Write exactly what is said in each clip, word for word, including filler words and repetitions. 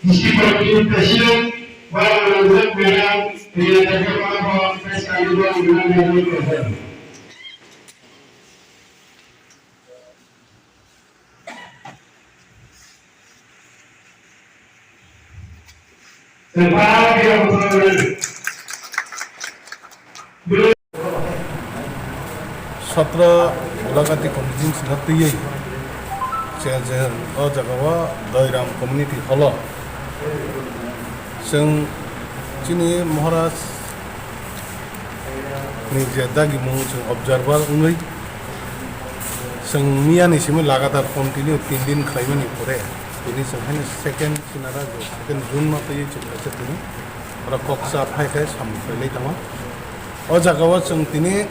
District Committee President, Honorable Madam Priya Debbarma, Press Conference. Satra Golagati committee sina twiwi je, je o jaga o Doiram community hall o chwng chini Maharaj ni je dagimung chwng observer wngwi chwng miyani simi lagatar continue tin din khlaimani pore tini chwng haino second sinara je second June no twiwi chwng kaisa tini oro kok cha phai khai samung khlailai tongo. O jaga o chwng tini,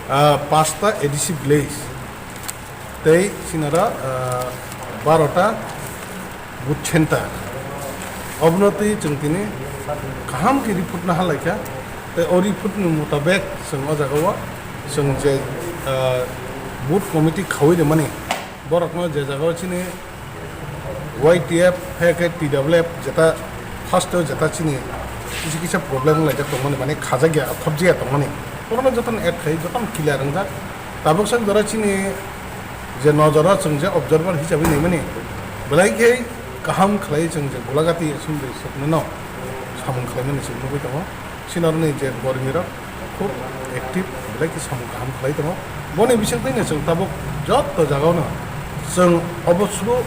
ah, pasta A D C village tei sinara, ah, barota booth center. Obono twi chwng tini kaham khe report no halaikha. Tei o report ni mutabek chwng o jaga o chwng je, ah, booth committee khaui rimani borokno je jaga o chini Y T F, hai khe T W F jeta first o jeta chini kisa kisa problem wnglaijak tongmani, mane khajak ya, khobjak ya tongmani. Borokno jotono add khai, jotono clear wngjak. Tabuk sak jora chini je nojoro chwng je observer hisabe naimani, belai khe kaham khlai chwng je Golagati Assembly soknano samung khlaimani chwng nugwi tongo. Sinorni je kormirok khub active, belai khe samung kaham khlai tongo. Boni bisingtwino chwng tabuk jotto jagao no chwng obo suru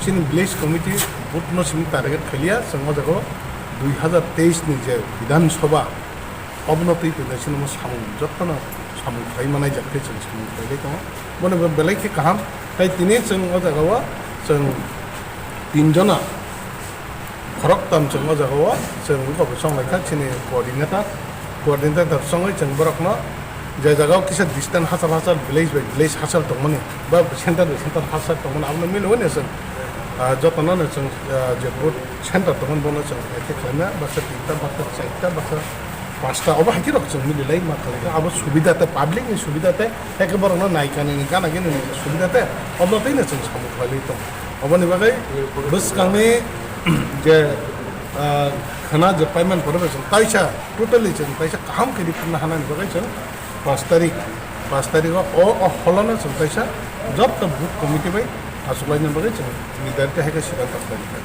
chini village committee booth no simi target khailiya, chwng o jagao dui hazar teis ni je Bidhan Sabha, obono twi twi naisino samung jottono samung khlai manai jak khe chwng samung khlai tongo. Boni bo belai khe kaham. Tai tini chwng o jagao chwng tin jona khoroktham chwng o jagao chwng wngkha bo chonglaikha chini coordinator, coordinator chongwi chwng borokno je jagao kisa distance hachal hachal village by village hachal tongmani ba center by center hachal tongmani abono milwino chwng, ah, jotono no chwng, ah, je booth center tongmani bono chwng ekhe khlaina baksa tinta baksa charta baksa pasta obo hai khe rok chwng mililai ma khlaikha abo subida tei public ni subida tei hai khe borokno nai kanini gana gini ni subida tei obo twino chwng samung khlaiwi tongo. Oboni bagwi bwskangni je, ah, khwna je payment pore bai chwng taisa totally chwng taisa kaham khe ripharna hanani bagwi chwng pash tarik, pash tarik o, o, o holono chwng taisa jotto booth committee bai achuklaina bagwi chwng leader tei hai khe siddhanto khlaikha.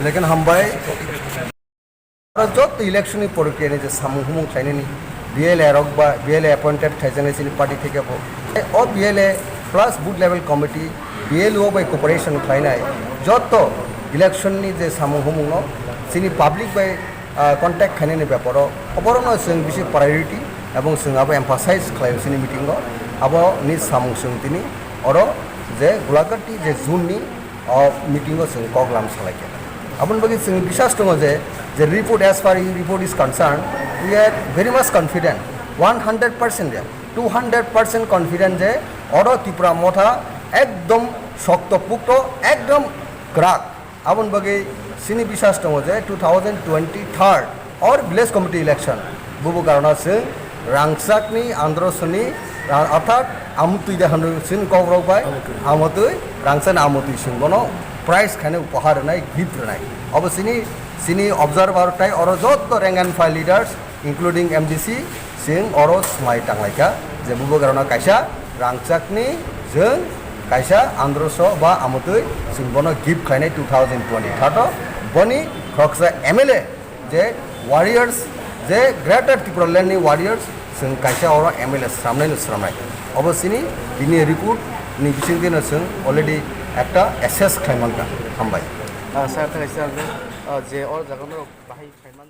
Belai kheno hambai. Aro joto election ni prokriya ni je samung humung khlainani B L A rok ba B L A appointed khaijaknai chini party theke bo. O B L A plus booth level committee, B L O bai cooperation khlainai joto election ni je samung humung no chini public bai, ah, contact khainani beparo oborokno chwng bisi priority ebong chwng abo emphasize khlaio chini meeting o. Abo ni samung chwng tini oro je Gulagati je June ni o meeting o chwng kok lam salaikha. Aboni bagwi chwng bisas tongo je, je report, as far as report is concerned, we are very much confident, one hundred percent, two hundred percent confident je oro Tipra Motha ekdom shokto pukto, ekdom kwrak. Aboni bagwi chini bisas tongo je two thousand twenty-third or village committee election, bubo karona chwng rangchakni androsoni, ra-, orthat amotwi de hwnwi chwng kokrok bai, amotwi. Amotwi, rangchakni amotwi chwng bono prize khainai, upohar rwnai, gift rwnai. Obo chini, chini observer tai oro joto rank and file leaders, including M D C, chwng oro swmai tanglaikha je bubo karona kaisa rangchakni chwng kaisa androso ba amotwi chwng bono gift khainai two thousand twenty-third o. Boni khoroksa M L A je warriors, je Greater Tipraland ni warriors, chwng kaisa oro M L A sramnai no sramnai. Obo chini bini report ni bisingtwi no chwng already ekta assess khlai mankha. Hambai. Ah, sir, thank you, sir. Ah, je o jaga no bahai khlai man